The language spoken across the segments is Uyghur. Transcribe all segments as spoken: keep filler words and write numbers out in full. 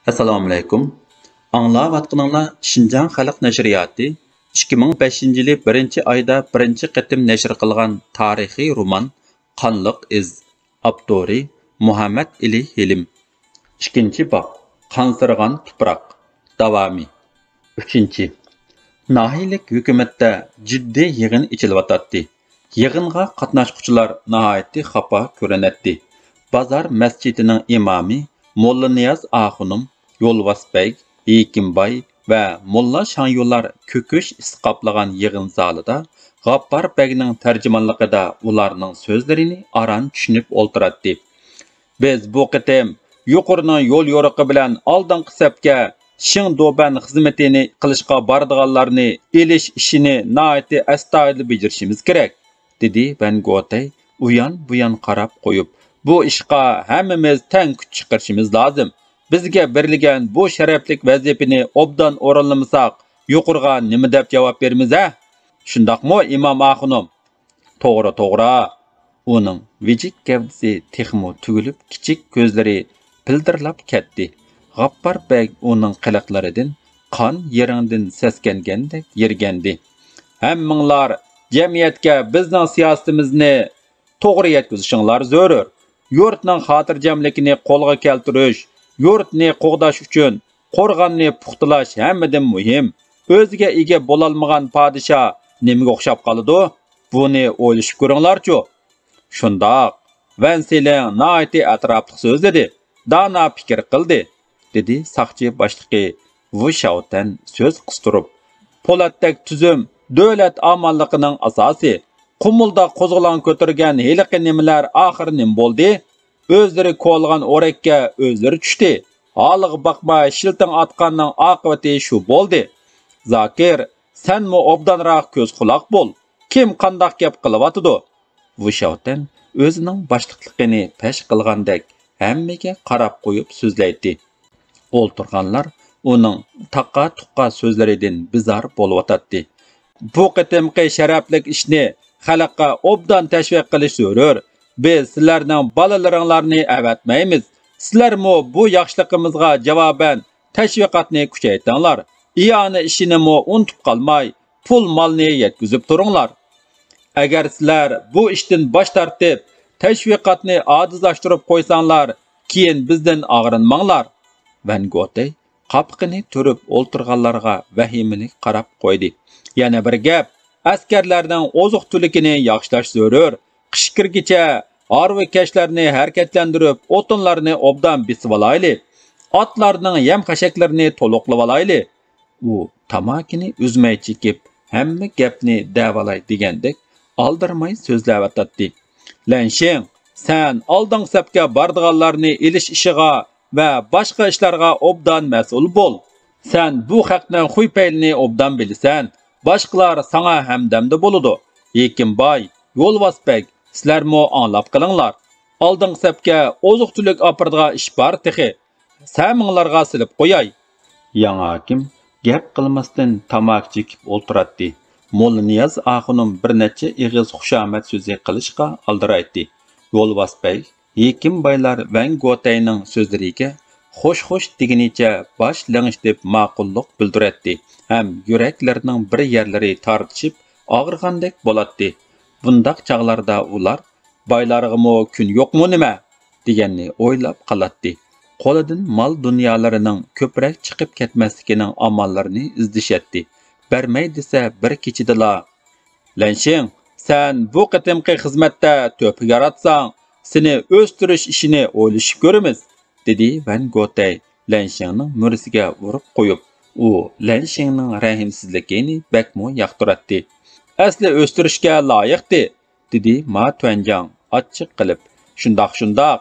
ئەسسالامۇئەلەيكۇم. ئاڭلاۋاتقىنىڭلار شىنجاڭ خەلق نەشرىياتى ئىككى مىڭ بەشىنچى يىلى بىرىنچى ئايدا بىرىنچى قېتىم نەشر قىلغان تارىخىي رومان قانلىق ئىز. ئاپتورى مۇھەممەد ئېلى ھېلىم. ئىككىنچى باب، قانسىرىغان تۇپراق. داۋامى. ئۈچىنچى. ناھىيەلىك ھۆكۈمەتتە جىددىي يىغىن ئېچىلىۋاتاتتى. يىغىنغا قاتناشقۇچىلار ناھايىتى خاپا كۆرۈنەتتى. بازار مەسچىتىنىڭ ئىمامى موللانىياز ئاخۇنۇم، يولۋاس بەگ، ھېكىم باي ۋە موللا شاڭيۇلار كۆكۈش ئىسى قاپلىغان يىغىن زالىدا غاپپار بەگنىڭ تەرجىمانلىقىدا ئۇلارنىڭ سۆزلىرىنى ئاران چۈشىنىپ ئولتۇراتتى. بىز بۇ قېتىم يۇقىرىنىڭ يول يورۇقى بىلەن ئالدىنقى سەپكە شىڭدۇبەن خىزمىتىنى قىلىشقا بارىدىغانلارنى ئېلىش ئىشىنى ناھايىتى ئەستايىدىل بېجىرىشىمىز كېرەك، دېدى ۋەن گوتەي ئۇيان بۇيان قاراپ قويۇپ. بۇ ئىشقا ھەممىمىز تەڭ كۈچ چىقىرىشىمىز لازىم. بىزگە بېرىلگەن بۇ شەرەپلىك ۋەزىپىنى ئوبدان ئورۇنلىمىساق، يۇقىرىغا نېمە دەپ جاۋاب بېرىمىز ھە؟ شۇنداقمۇ ئىمام ئاخۇنۇم؟ توغرا، توغرا. ئۇنىڭ ۋىجىك گەۋدىسى تېخىمۇ تۈگۈلۈپ، كىچىك كۆزلىرى پىلدىرلاپ كەتتى. غاپپار بەگ ئۇنىڭ قىلىقلىرىدىن قان يىرىڭدىن سەسكەنگەندەك يىرگەندى. ھەممىڭلار جەمئىيەتكە بىزنىڭ سىياسىتىمىزنى توغرا يەتكۈزۈشۈڭلار زۆرۈر. يۇرتنىڭ خاتىرجەملىكىنى قولغا كەلتۈرۈش، يۇرتنى قوغداش ئۈچۈن قورغاننى پۇختىلاش ھەممىدىن مۇھىم. ئۆزىگە ئىگە بولالمىغان پادىشاھ نېمىگە ئوخشاپ قالىدۇ؟ بۇنى ئويلىشىپ كۆرۈڭلارچۇ. شۇنداق، ۋەن سىلىڭ ناھايىتى ئەتراپلىق سۆزلىدى، دانا پىكىر قىلدى، دېدى ساقچى باشلىقى ۋۇ شياۋتەن سۆز قىستۇرۇپ. پولاتتەك تۈزۈم دۆلەت ئامانلىقىنىڭ ئاساسى. قۇمۇلدا قوزغىلاڭ كۆتۈرگەن ھېلىقى نېمىلەر ئاخىر نېمە بولدى؟ ئۆزلىرى كولىغان ئورەككە ئۆزلىرى چۈشتى. ھالىغا باقماي شىلتىڭ ئاتقاننىڭ ئاقىۋىتى شۇ بولدى. زاكىر، سەنمۇ ئوبدانراق كۆز قۇلاق بول. كىم قانداق گەپ قىلىۋاتىدۇ؟ ۋۇ شياۋتەن ئۆزىنىڭ باشلىقلىقىنى پەش قىلغاندەك ھەممىگە قاراپ قويۇپ سۆزلەيتتى. ئولتۇرغانلار ئۇنىڭ تاقا-تۇقا سۆزلىرىدىن بىزار بولۇۋاتاتتى. بۇ قېتىمقى شەرەپلىك ئىشنى خەلققە ئوبدان تەشۋىق قىلىش زۆرۈر. بىز سىلەرنىڭ بالىلىرىڭلارنى ئەۋەتمەيمىز. سىلەرمۇ بۇ ياخشىلىقىمىزغا جاۋابەن تەشۋىقاتنى كۈچەيتىڭلار. ئىئانە ئىشىنىمۇ ئۇنتۇپ قالماي، پۇل مالنى يەتكۈزۈپ تۇرۇڭلار. ئەگەر سىلەر بۇ ئىشتىن باش تارتىپ، تەشۋىقاتنى ئاجىزلاشتۇرۇپ قويساڭلار، كېيىن بىزدىن ئاغرىنماڭلار. ۋەن گوتەي قاپىقىنى تۈرۈپ ئولتۇرغانلارغا ۋەھىمىلىك قاراپ قويدى. يەنە بىر گەپ، ئەسكەرلەرنىڭ ئوزۇق-تۈلۈكىنى ياخشىلاش زۆرۈر. قىش كىرگىچە ھارۋا كەشلەرنى ھەرىكەتلەندۈرۈپ، ئوتۇنلارنى ئوبدان بېسىۋالايلى. ئاتلارنىڭ يەم-خەشەكلىرىنى تولۇقلىۋالايلى. ئۇ تاماكىنى ئۈزمەي چېكىپ، ھەممە گەپنى دەۋالاي دېگەندەك ئالدىرىماي سۆزلەۋاتاتتى. لەنشىڭ، سەن ئالدىنقى سەپكە بارىدىغانلارنى ئېلىش ئىشىغا ۋە باشقا ئىشلارغا ئوبدان مەسئۇل بول. سەن بۇ خەقنىڭ خۇي-پەيلىنى ئوبدان بىلىسەن، باشقىلار ساڭا ھەمدەمدە بولىدۇ. ھېكىم باي، يولۋاس بەگ، سىلەرمۇ ئاڭلاپ قېلىڭلار. ئالدىنقى سەپكە ئوزۇق-تۈلۈك ئاپىرىدىغان ئىش بار تېخى. سەمىڭلارغا سېلىپ قوياي. ياڭى ھاكىم گەپ قىلماستىن تاماكا چېكىپ ئولتۇراتتى. موللانىياز ئاخۇنۇم بىر نەچچە ئېغىز خۇشامەت سۆزى قىلىشقا ئالدىرايتتى. يولۋاس بەگ، ھېكىم بايلار ۋەن گوتەينىڭ سۆزلىرىگە خوش-خوش دېگىنىچە باش لىڭشىتىپ ماقۇللۇق بىلدۈرەتتى ھەم يۈرەكلىرىنىڭ بىر يەرلىرى تارتىشىپ ئاغرىغاندەك بولاتتى. بۇنداق چاغلاردا ئۇلار بايلارغىمۇ كۈن يوقمۇ نېمە؟ دېگەننى ئويلاپ قالاتتى. قولىدىن مال-دۇنيالىرىنىڭ كۆپرەك چىقىپ كەتمەسلىكىنىڭ ئاماللىرىنى ئىزدىشەتتى. بەرمەي دېسە بىر كېچىدىلا، لەنشىڭ، سەن بۇ قېتىمقى خىزمەتتە تۆھپە ياراتساڭ، سېنى ئۆستۈرۈش ئىشىنى ئويلىشىپ كۆرىمىز، دېدى ۋەن گوتەي لەنشىڭنىڭ مۈرىسىگە ئۇرۇپ قويۇپ. ئۇ لەنشىڭنىڭ رەھىمسىزلىكىنى بەكمۇ ياقتۇراتتى. ئەسلى ئۆستۈرۈشكە لايىقتى. دېدى ما تۈەنجاڭ ئاچچىق قىلىپ. شۇنداق، شۇنداق.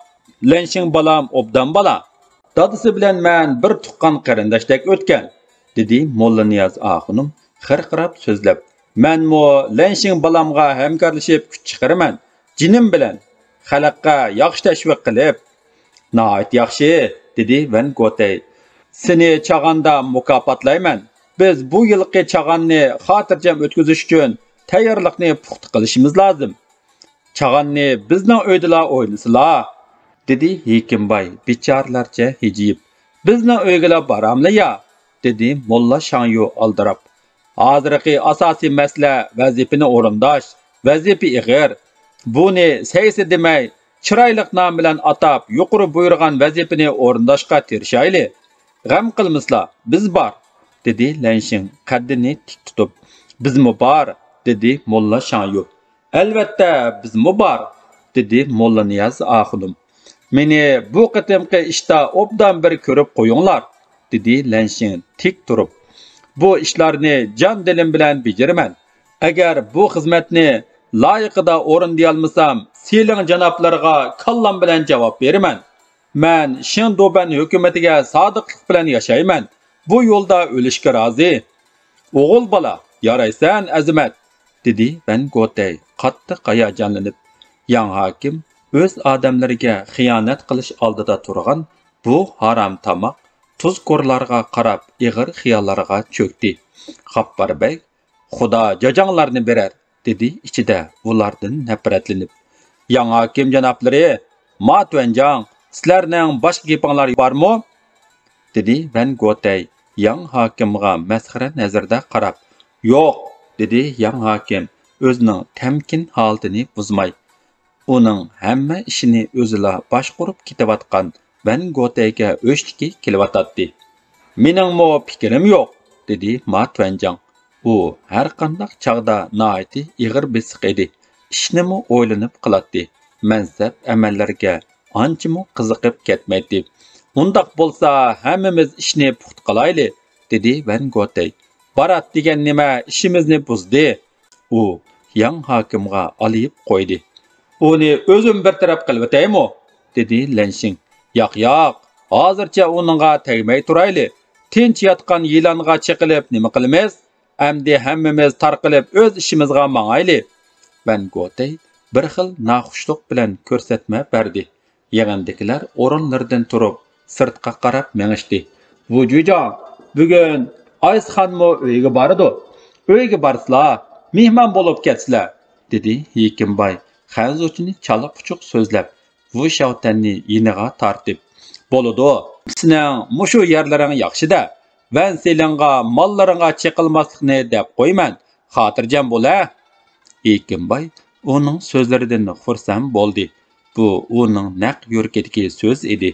لەنشىڭ بالام ئوبدان بالا. دادىسى بىلەن مەن بىر تۇغقان قېرىنداشتەك ئۆتكەن، دېدى موللانىياز ئاخۇنۇم خىرقىراپ سۆزلەپ. مەنمۇ لەنشىڭ بالامغا ھەمكارلىشىپ كۈچ چىقىرىمەن. جېنىم بىلەن. خەلققە ياخشى تەشۋىق قىلىپ. ناھايىتى ياخشى، دېدى ۋەن گوتەي. سېنى چاغاندا مۇكاپاتلايمەن. بىز بۇ يىلقى چاغاننى خاتىرجەم ئۆتكۈزۈش ئۈچۈن تەييارلىقنى پۇختا قىلىشىمىز لازىم. چاغاننى بىزنىڭ ئۆيدىلا ئوينىسىلا، دېدى ھېكىمباي بىچارىلەرچە ھىجىيىپ. بىزنىڭ ئۆيگىلا باراملا يا؟ دېدى موللا شاڭيۇ ئالدىراپ. ھازىرقى ئاساسىي مەسىلە ۋەزىپىنى ئورۇنداش. ۋەزىپە ئېغىر. بۇنى سەيسە دېمەي، چىرايلىق نام بىلەن ئاتاپ، يۇقىرى بۇيرۇغان ۋەزىپىنى ئورۇنداشقا تىرىشايلى. غەم قىلمىسىلا، بىز بار، دېدى لەنشىڭ قەددىنى تىك تۇتۇپ. بىزمۇ بار، دېدى موللا شاڭيۇ. ئەلۋەتتە، بىزمۇ بار، دېدى موللا نىياز ئاخۇنۇم. مېنى بۇ قېتىمقى ئىشتا ئوبدان بىر كۆرۈپ قويۇڭلار، دېدى لەنشىڭ تىك تۇرۇپ. بۇ ئىشلارنى جان دىلىم بىلەن بېجىرىمەن. ئەگەر بۇ خىزمەتنى لايىقىدا ئورۇندىيالمىسام، سىلىڭ جانابلىرىغا كاللام بىلەن جاۋاب بېرىمەن. مەن شېڭدۇبەن ھۆكۈمىتىگە سادىقلىق بىلەن ياشايمەن. بۇ يولدا ئۆلۈشكە رازى. ئوغۇل بالا، يارايسەن، ئەزىمەت، دېدى ۋەن گوتەي قاتتىق ھاياجانلىنىپ. ياڭ ھاكىم ئۆز ئادەملىرىگە خىيانەت قىلىش ئالدىدا تۇرغان بۇ ھارام تاماق تۇزكورلارغا قاراپ ئېغىر خىياللارغا چۆكتى. غاپپار بەگ، «خۇدا جاجاڭلارنى بېرەر!» دېدى ئىچىدە ئۇلاردىن نەپرەتلىنىپ. ياڭ ھاكىم جانابلىرى، ما تۈەنجاڭ، سىلەرنىڭ باشقا گېپىڭلار بارمۇ؟ دېدى ۋەن گوتەي ياڭ ھاكىمغا مەسخىرە نەزىرىدە قاراپ. يوق، دېدى ياڭ ھاكىم ئۆزىنىڭ تەمكىن ھالىتىنى بۇزماي. ئۇنىڭ ھەممە ئىشىنى ئۆزىلا باشقۇرۇپ كېتىۋاتقان ۋەن گوتەيگە ئۆچتىكى كېلىۋاتاتتى. مېنىڭمۇ پىكرىم يوق، دېدى ما تۈەنجاڭ. ئۇ ھەرقانداق چاغدا ناھايىتى ئېغىر بېسىق ئىدى. ئىشنىمۇ ئويلىنىپ قىلاتتى. مەنسەپ ئەمەللەرگە ئانچىمۇ قىزىقىپ كەتمەيتتى. ئۇنداق بولسا ھەممىمىز ئىشنى پۇختا قىلايلى، دېدى ۋەن گوتەي. بارات دېگەن نېمە، ئىشىمىزنى بۇزدى. ئۇ ياڭ ھاكىمغا ئالىيىپ قويدى. ئۇنى ئۆزۈم بىر تەرەپ قىلىۋېتەيمۇ؟ دېدى لەنشىڭ. ياق، ياق، ھازىرچە ئۇنىڭغا تەگمەي تۇرايلى. تىنچ ياتقان يىلانغا چېقىلىپ نېمە قىلىمىز؟ ئەمدى ھەممىمىز تارقىلىپ ئۆز ئىشىمىزغا ماڭايلى. ۋەن گوتەي بىر خىل ناخۇشلۇق بىلەن كۆرسەتمە بەردى. يىغىندىكىلەر ئورۇنلىرىدىن تۇرۇپ، سىرتقا قاراپ مېڭىشتى. ۋۇجۇجاڭ، بۈگۈن ئايسىخانمۇ ئۆيگە بارىدۇ. ئۆيگە بارسىلا، مېھمان بولۇپ كەتسىلە، دېدى ھېكىمباي خەنزۇچىنى چالا-پۇچۇق سۆزلەپ، ۋۇ شياۋتەننى يېنىغا تارتىپ. بولىدۇ، سېنىڭ مۇشۇ يەرلىرىڭ ياخشى-دە، ۋەن سېلىڭغا ماللىرىڭغا چېقىلماسلىقنى دەپ قويىمەن، خاتىرجەم بول ھە. ھېكىمباي ئۇنىڭ سۆزلىرىدىن خۇرسەن بولدى. بۇ ئۇنىڭ نەق يۈرىكىدىكى سۆز ئىدى.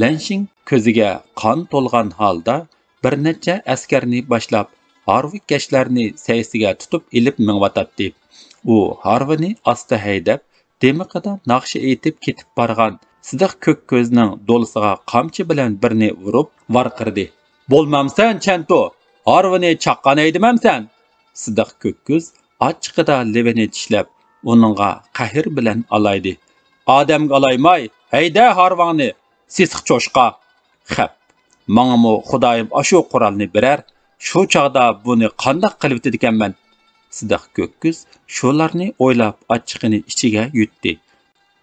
لەنشىڭ كۆزىگە قان تولغان ھالدا بىر نەچچە ئەسكەرنى باشلاپ، ھارۋىكەشلەرنى سەيسىگە تۇتۇپ ئېلىپ مېڭىۋاتاتتى. ئۇ ھارۋىنى ئاستا ھەيدەپ، دىمىقىدا ناخشا ئېيتىپ كېتىپ بارغان سىدىق كۆك كۆزنىڭ دولىسىغا قامچا بىلەن بىرنى ئۇرۇپ ۋارقىرىدى. بولمامسەن، چەنتۇ؟ ھارۋىنى چاققان ھەيدىمەمسەن؟ سىدىق كۆك كۆز ئاچچىقىدا لېۋىنى چىشلەپ، ئۇنىڭغا قەھر بىلەن ئالايدى. ئادەمگە ئالايماي، ھەيدە ھارۋاڭنى، سېسىق چوشقا! خەپ، ماڭىمۇ خۇدايىم ئاشۇ قورالنى بېرەر، شۇ چاغدا بۇنى قانداق قىلىۋېتىدىكەنمەن؟ سىدىق كۆك كۆز شۇلارنى ئويلاپ ئاچچىقىنى ئىچىگە يۇتتى.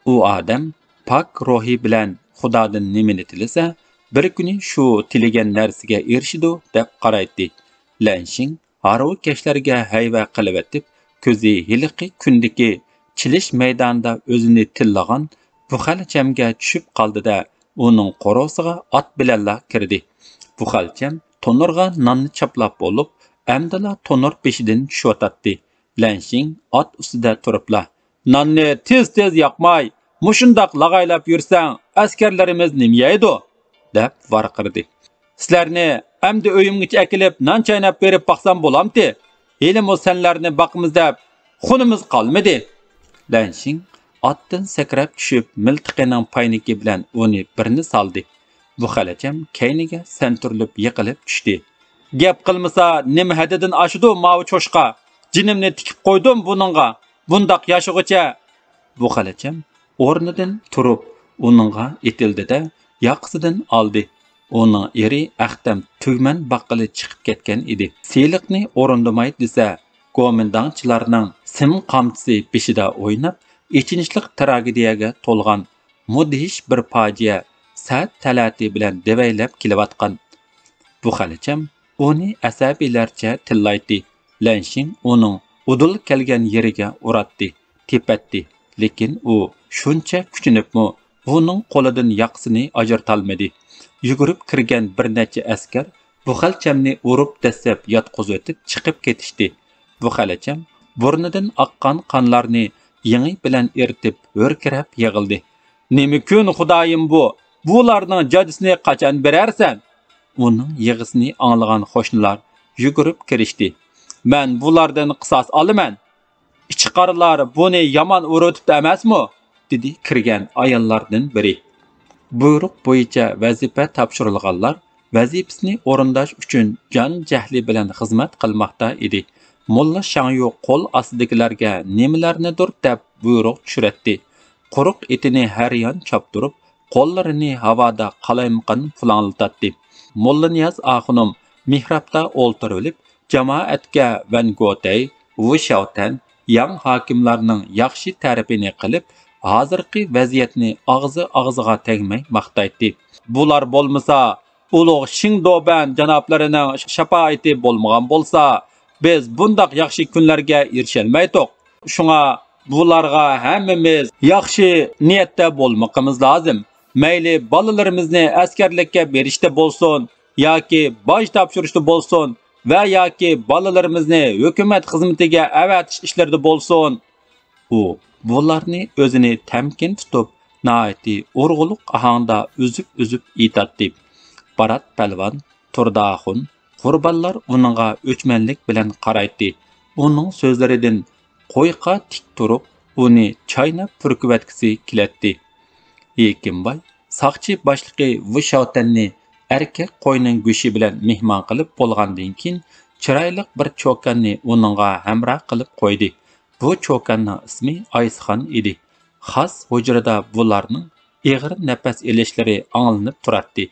ئۇ ئادەم پاك روھى بىلەن خۇدادىن نېمىنى تىلىسە، بىر كۈنى شۇ تىلىگەن نەرسىگە ئېرىشىدۇ، دەپ قارايتتى. لەنشىڭ ھارۋىكەشلەرگە ھەيۋە قىلىۋېتىپ، كۆزى ھېلىقى كۈندىكى چېلىش مەيدانىدا ئۆزىنى تىللىغان بۇخەلچەمگە چۈشۈپ قالدى-دە، ئۇنىڭ قورۇسىغا ئات بىلەنلا كىردى. بۇخەلچەم تونۇرغا ناننى چاپلاپ بولۇپ، ئەمدىلا تونۇر بېشىدىن چۈشۈۋاتاتتى. لەنشىڭ ئات ئۈستىدە تۇرۇپلا، ناننى تېز-تېز ياقماي، مۇشۇنداق لاغايلاپ يۈرسەڭ، ئەسكەرلىرىمىز نېمە يەيدۇ؟ دەپ ۋارقىرىدى. سىلەرنى ئەمدى ئۆيۈمگىچە ئەكېلىپ نان چايناپ بېرىپ باقسام بولامتى؟ ھېلىمۇ سەنلەرنى باقىمىز دەپ خۇنىمىز قالمىدى. لەنشىڭ ئاتتىن سەكرەپ چۈشۈپ، مىلتىقىنىڭ پاينىكى بىلەن ئۇنى بىرنى سالدى. بۇخەلچەم كەينىگە سەنتۈرۈلۈپ يىقىلىپ چۈشتى. گەپ قىلمىسا نېمە ھەددىدىن ئاشىدۇ ماۋۇ چوشقا؟ جېنىمنى تىكىپ قويدۇم بۇنىڭغا، بۇنداق ياشىغۇچە. بۇخەلچەم ئورنىدىن تۇرۇپ ئۇنىڭغا ئېتىلدى-دە، ياقىسىدىن ئالدى. ئۇنىڭ ئېرى ئەختەم تۈگمەن باققىلى چىقىپ كەتكەن ئىدى. سېلىقنى ئورۇندىماي دېسە، گومىنداڭچىلارنىڭ سىم قامچىسى بېشىدا ئويناپ، ئېچىنىشلىق تراگېدىيەگە تولغان مۇدھىش بىر پاجىئە سەت تەلەتى بىلەن دېۋەيلەپ كېلىۋاتقان. بۇخەلچەم ئۇنى ئەسەبىيلەرچە تىللايتتى. لەنشىڭ ئۇنىڭ ئۇدۇل كەلگەن يېرىگە ئۇراتتى، تېپەتتى. لېكىن ئۇ شۇنچە كۈچىنىپمۇ ئۇنىڭ قولىدىن ياقىسىنى ئاجرىتالمىدى. يۈگۈرۈپ كىرگەن بىر نەچچە ئەسكەر بۇ خەلچەمنى ئۇرۇپ دەسسەپ ياتقۇزۇۋېتىپ چىقىپ كېتىشتى. بۇ خەلچەم بۇرنىدىن ئاققان قانلارنى يېڭى بىلەن ئېرىتىپ ھۆركىرەپ يىغلىدى. نېمە كۈن خۇدايىم بۇ؟ بۇلارنىڭ جازىسىنى قاچان بېرەرسەن؟ ئۇنىڭ يىغىسىنى ئاڭلىغان قوشنىلار يۈگۈرۈپ كىرىشتى. مەن بۇلاردىن قىساس ئالىمەن. ئىچىقارلار بۇنى يامان ئۇرۇۋېتىپتۇ ئەمەسمۇ؟ دېدى كىرگەن ئاياللاردىن بىرى. بۇيرۇق بويىچە ۋەزىپە تاپشۇرۇلغانلار ۋەزىپىسىنى ئورۇنداش ئۈچۈن جان جەھلى بىلەن خىزمەت قىلماقتا ئىدى. موللا شاڭيۇ قول ئاستىدىكىلەرگە نېمىلەرنىدۇر دەپ بۇيرۇق چۈشۈرەتتى. قۇرۇق ئېتىنى ھەر يان چاپتۇرۇپ، قوللىرىنى ھاۋادا قالايمىقان پۇلاڭلىتاتتى. موللانىياز ئاخۇنۇم مېھرابتا ئولتۇرۇۋېلىپ، جامائەتكە ۋەن گوتەي، ۋۇ شياۋتەن، ياڭ ھاكىملارنىڭ ياخشى تەرىپىنى قىلىپ، ھازىرقى ۋەزىيەتنى ئاغزى ئاغزىغا تەگمەي ماختايتتى. بۇلار بولمىسا، ئۇلۇغ شىڭدوبەن جانابلىرىنىڭ شاپائىتى بولمىغان بولسا، بىز بۇنداق ياخشى كۈنلەرگە ئېرىشەلمەيتتۇق. شۇڭا بۇلارغا ھەممىمىز ياخشى نىيەتتە بولمىقىمىز لازىم. مەيلى بالىلىرىمىزنى ئەسكەرلىككە بېرىشتە بولسۇن، ياكى باج تاپشۇرۇشتا بولسۇن ۋە ياكى بالىلىرىمىزنى ھۆكۈمەت خىزمىتىگە ئەۋەتىش ئىشلىرىدا بولسۇن، ئۇ بۇلارنى ئۆزىنى تەمكىن تۇتۇپ، ناھايىتى ئۇرغۇلۇق ئاھاڭدا ئۈزۈپ-ئۈزۈپ ئېيتاتتى. بارات پەلۋان، تۇردى ئاخۇن، قۇربانلار ئۇنىڭغا ئۆچمەنلىك بىلەن قارايتتى. ئۇنىڭ سۆزلىرىدىن قويۇققا تىك تۇرۇپ، ئۇنى چايناپ پۈركۈۋەتكۈسى كېلەتتى. ھېكىمباي ساقچى باشلىقى ۋۇ شياۋتەننى ئەركەك قوينىڭ گۆشى بىلەن مېھمان قىلىپ بولغاندىن كېيىن، چىرايلىق بىر چوكاننى ئۇنىڭغا ھەمراھ قىلىپ قويدى. بۇ چوكاننىڭ ئىسمى ئايسىخان ئىدى. خاس ھۇجرىدا بۇلارنىڭ ئېغىر نەپەس ئېلىشلىرى ئاڭلىنىپ تۇراتتى.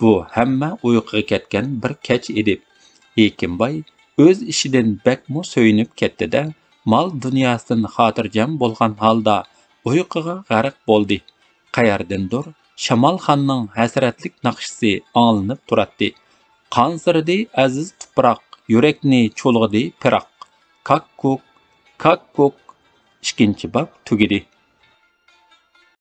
بۇ ھەممە ئۇيقۇغا كەتكەن بىر كەچ ئىدى. ھېكىمباي ئۆز ئىشىدىن بەكمۇ سۆيۈنۈپ كەتتى-دە، مال دۇنياسىدىن خاتىرجەم بولغان ھالدا ئۇيقۇغا غەرق بولدى. قەيەردىندۇر شامالخاننىڭ ھەسرەتلىك ناخشىسى ئاڭلىنىپ تۇراتتى. قانسىرىدى ئەزىز تۇپراق، يۈرەكنى چۇلغىدى پىراق. كاككۇك، كاككۇك. ئىككىنچى باب تۈگىدى.